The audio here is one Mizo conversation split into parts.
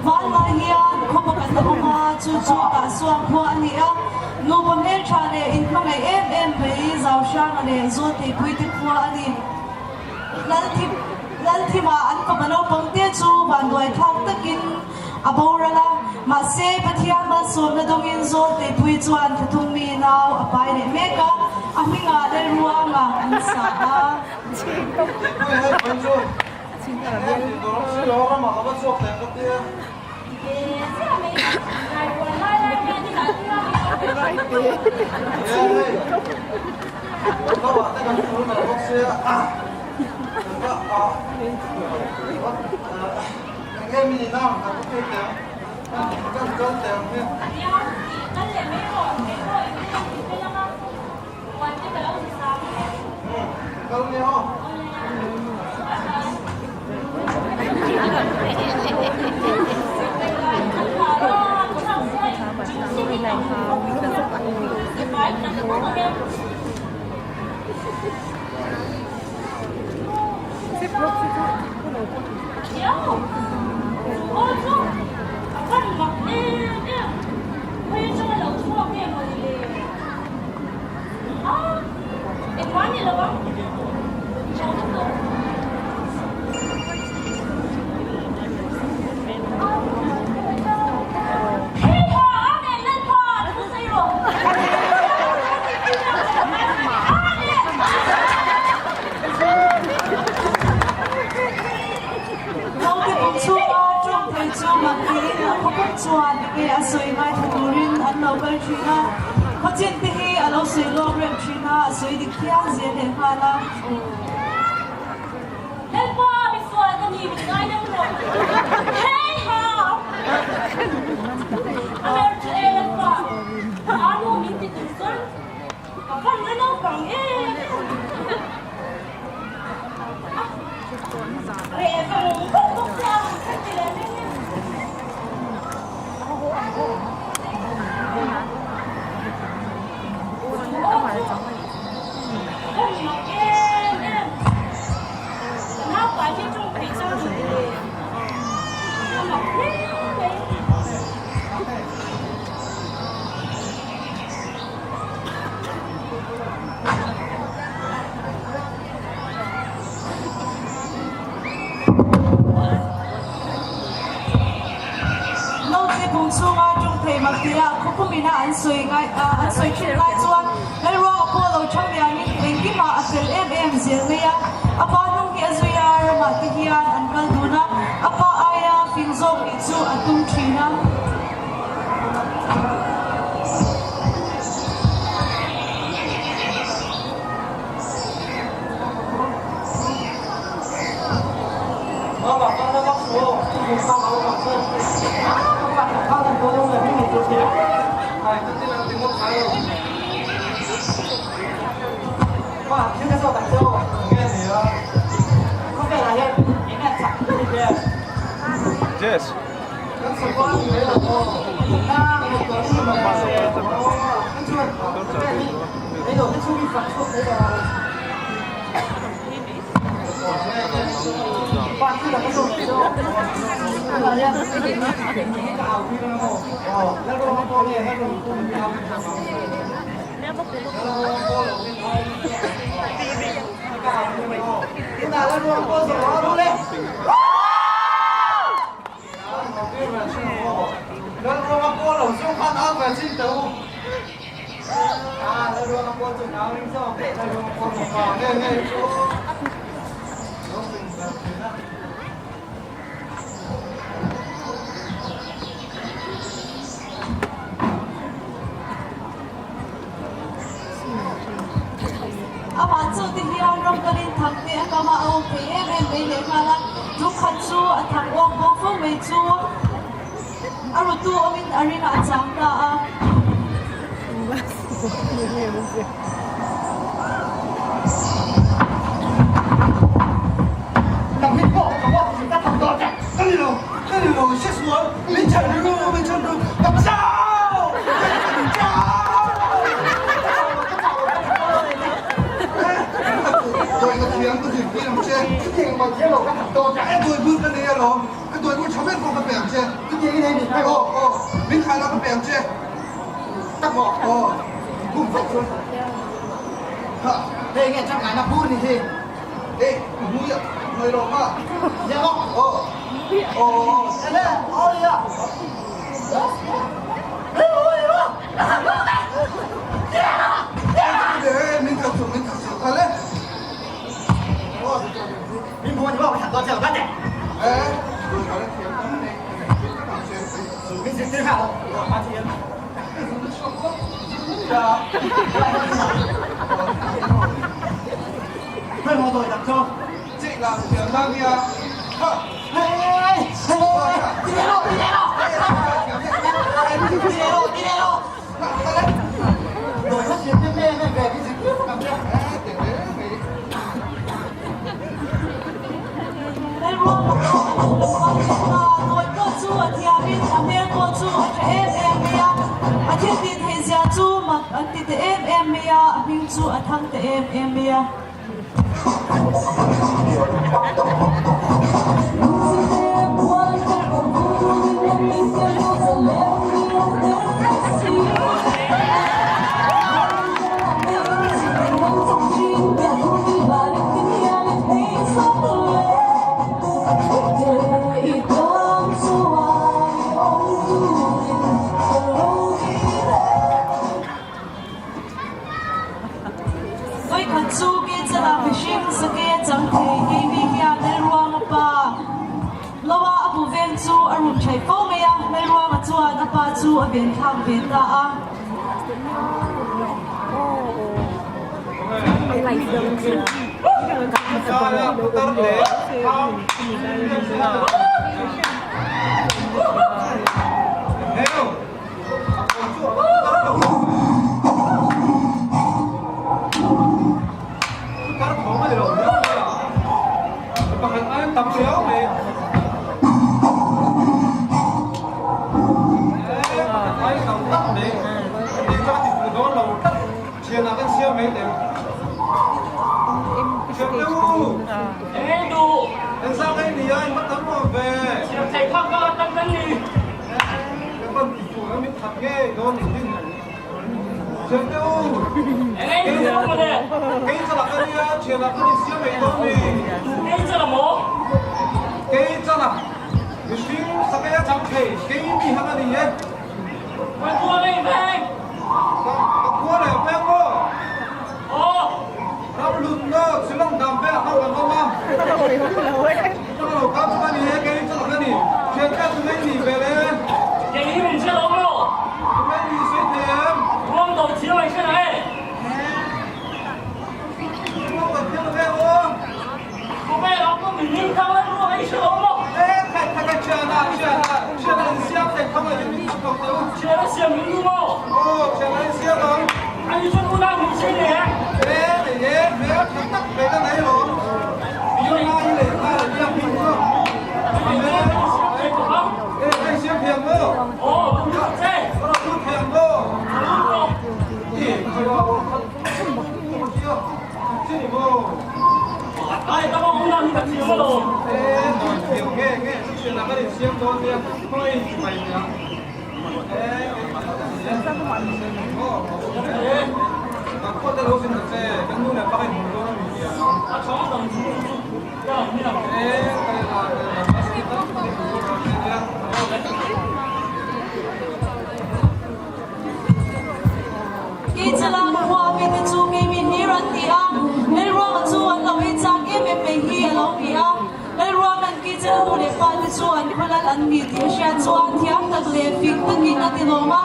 Vanlai hian khaw pakhat a awm a, chu chu Kahsuang khua a ni a. Nupa hmeltha leh inhmangaih em em mai Zauhranga leh Zawlteipuite khua a ni. Lalthima an fapa naupang te chu vanduai thlak takin a boral a, mahse Pathian malsawmna dawngin Zawlteipui chuan thlathum mi nau a pai leh mek a, a hmingah Lalruanga an sa a. Naute pum chhunga ṭawng thei chu mak tiin a khaw pum chuan enge a sawi ngaithla turin an lo kal ṭhin a, khawchin te hi a lo sawi lawk reng ṭhin a, a sawi dik phian zel leh nghal a. Lalpa misual ka ni min ngai deuh rawh. Hei ha! A ber chu e Lalpa, a nu min ti tur chuan ka fan la naupang em em. Reh vang vang bawk se a rawn khat ti leh mai a. Chu aw chu a fan mak em em. Ka naupai hi tawng thei chang a ni le. A mak hle mai. Naute pum chhunga ṭawng thei mak tia khawpumina an sawi ngai an sawi ṭhin lai chuan Lalruanga pawh lo ṭhang lianin engkimah a fel em em zel mai a. A pa hnung hi a zui a, ramah te hian an kal dun a, a pa aia fing zawk nih chu a tum ṭhin a. Yes. Amah chu ti hian ram kalin thang te a kam a, a awm thei em em mai leh nghal a, tum khat chu a thang awk bawk fo mai chu a rutu awmin a ringah a chang ta a. thiam ka zirtir ang che. Chutiang engmah thiam lo ka that dawn che. E dawi bur ka nei alawm, ka dawi bur tha ber pawh ka pe ang che. Chutiang i nei ni phei. Aw aw, min khai la ka pe ang che. Tak maw? Aw, bum zawk chuan. Ha, hei nge tangkaina bur ni hi. E, hmui a hnuai rawh kha. Nia maw? Aw, aw aw. Ele, aw nia. Lalruama pawh a lo lo kal leh ta, nawi pawh chu a thiamin a hmel pawh chu a tha em em mai a, a thil tih theih zia chu mak an ti ta em em mai a, a hming chu a thang ta em em mai a. Vawikhat chu Kechala mihring sake chang thei keimi hian Lalruanga pa Loa a bu veng chu a run thaih fo mai a, Lalruanga chuan a pa chu a ven thlak ve ta a. Keichela khua mite chu keimi hlir an ti a, Lalruanga chu an lo ei chak em em mai hi a lo ni a. Lalruanga'n Keichela nu leh pa te chu an khawlal an ni tih a hriat chuan thiam tak leh fing takin a ti lawm a.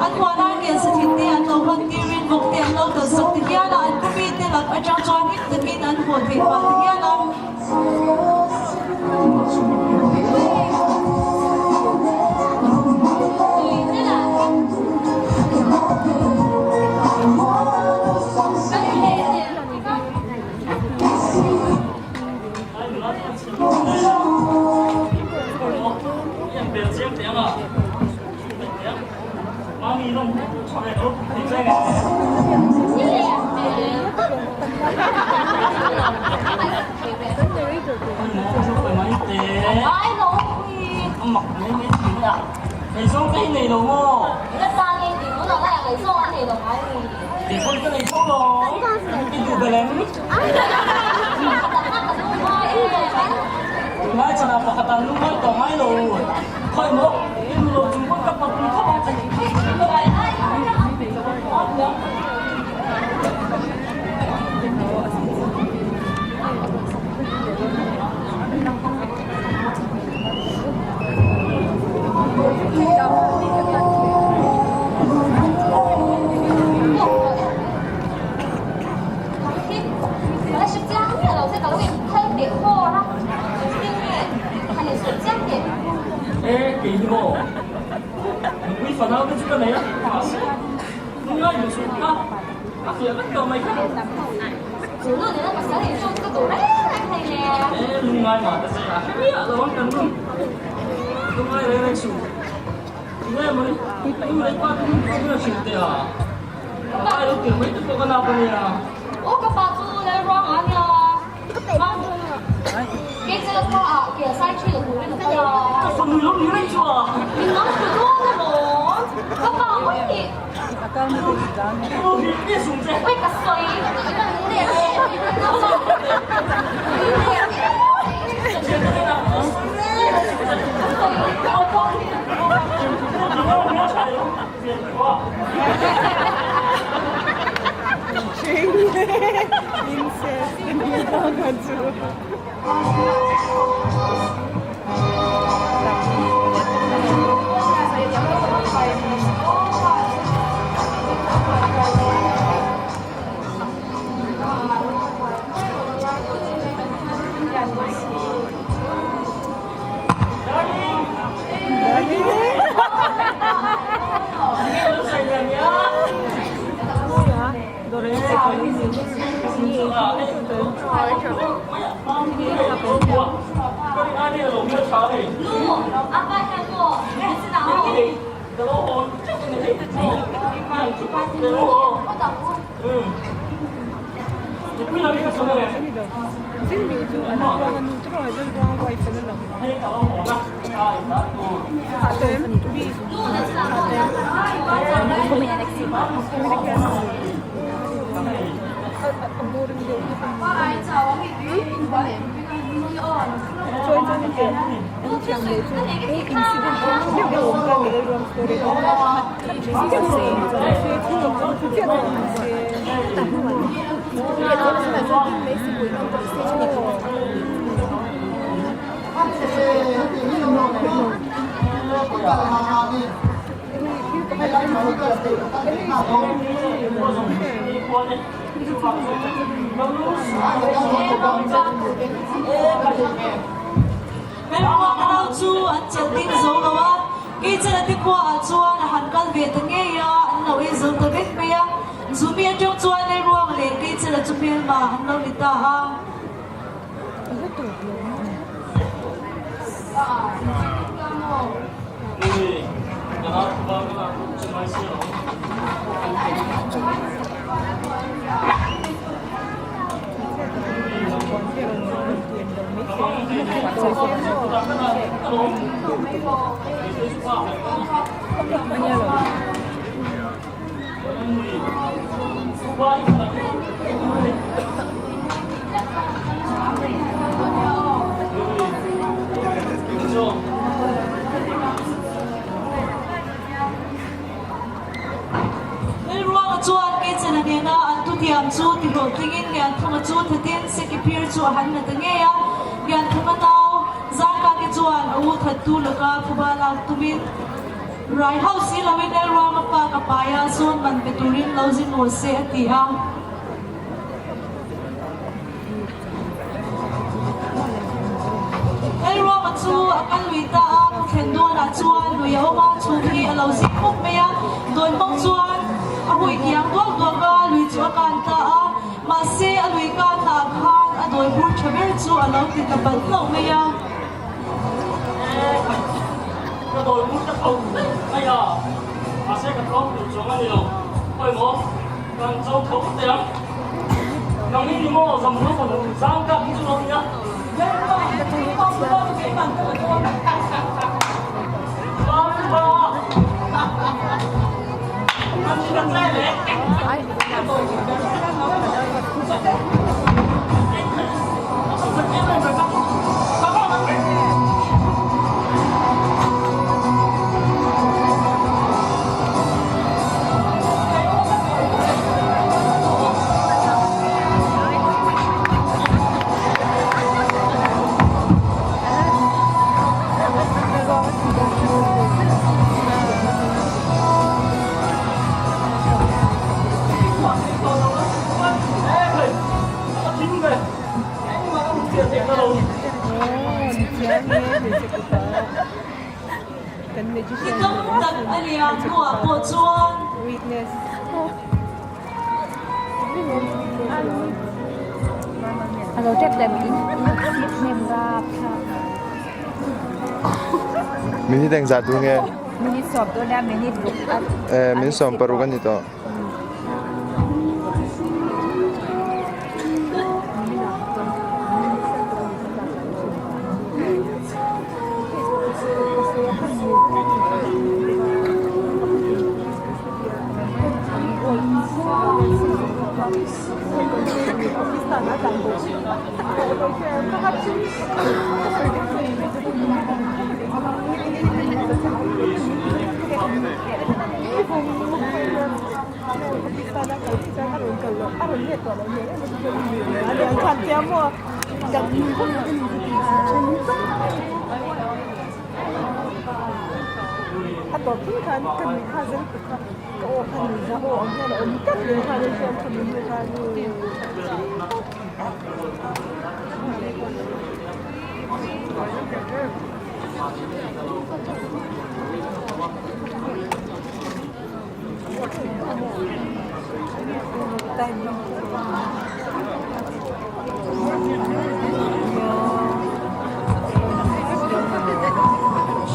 An huana ngen sathin te an lo hman tirin vawk te an lo kalsak ti hial a, an khawmi te lak atang chuan hlim takin an haw theih phah ti hial a. Ngaihzawng te hi nei lo maw? Ka ta ngei tih tunah laiah ngaihzawng a nei lo ngai ni. Kei pawn ka nei tho lo. I duh belh em? Pakhat ah ka lungngai e. Tunlai chanah pakhat ah lungngai tawh ngai lo. Khawi maw? I duh lo chung pawn ka papui tho ang che. E, kei hi maw? Nupui fanau te chu ka nei a, mahse, nungai duh suh kha a fiah vek tawh mai kha. E, lungngai mah ta che a hre miah lo ang kan nun. Lungngai reng reng suh. Tinge mawni, nu leh pa te nun chu ka hrilh teh a. Ka pa lo tir mai te pawh ka nap a nia. Aw ka pa chu Lalruang a nia. Kei chu ka ah ke sai thi lo turin a kal a. Ka fanu lo ni reng chu a. Min nang thlu dawn emaw? Ka pa ngawih nih. Nu hi nge sum che? Ui ka sawi. Nu, apa hian maw? Hmelhmuak no chu an chelh ding zo lo a, Keichela te khuaah chuan a han kal ve ta ngei a, an lo ei zo ta vek mai a. Zumi atang chuan Leiruang leh Keichela chu hmelma an lo ni ta a. Rilruanga chuan Keichena nena an thutiam chu tihlawhtlingin Lianthunga chu thatin Sekiphir chu a han la ta ngei a. Lianthunga nau Zarkake chuan a u thattu laka phuba lak tumin Rai hauh si loin Lalruanga pa ka paia sawn man pe turin lo zin rawh se a ti a. Lalruama chu a kal lui ta a, ka thlen dawnah chuan lui a awm a, chhum hi a lo zing khawp mai a, dawi hmang chuan a hui kiang duak duak a, lui chu a kan ta a, mahse a lui kanah khan a dawi bur tha ber chu a lo ti ta palh hlauh mai a. Ka dawi bur ta tho daih mai a, mahse ka tlawm tur chuang a ni lo, khawi maw? Kan cho tho teh ang. Nang hi ni maw Zamro fanu zang kap hi chu lo nia. Lalpa, i pa chu pa chu keimah ka la dawn. Zang pa. Ni tam tak a liam hnuah pawh chuan. Minute engzah tur nge? Eh, min 16 a ni tawh.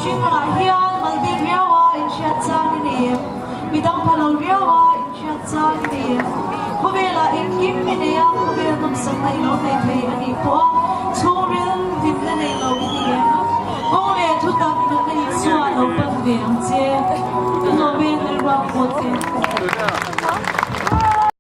Hringah hian malbik riaua inhriat chang i nei em? Midang pha lo riaua inhriat chang i nei em? Khawvelah engkim i nei a, khawvel nawmsakna i lo nei thei a nih pawh a, chhungril hlimna nei lo i ni em? Kawng leh thutak nunna Isua lo pan ve ang che. Ka lawm e, Lalruang pawh che.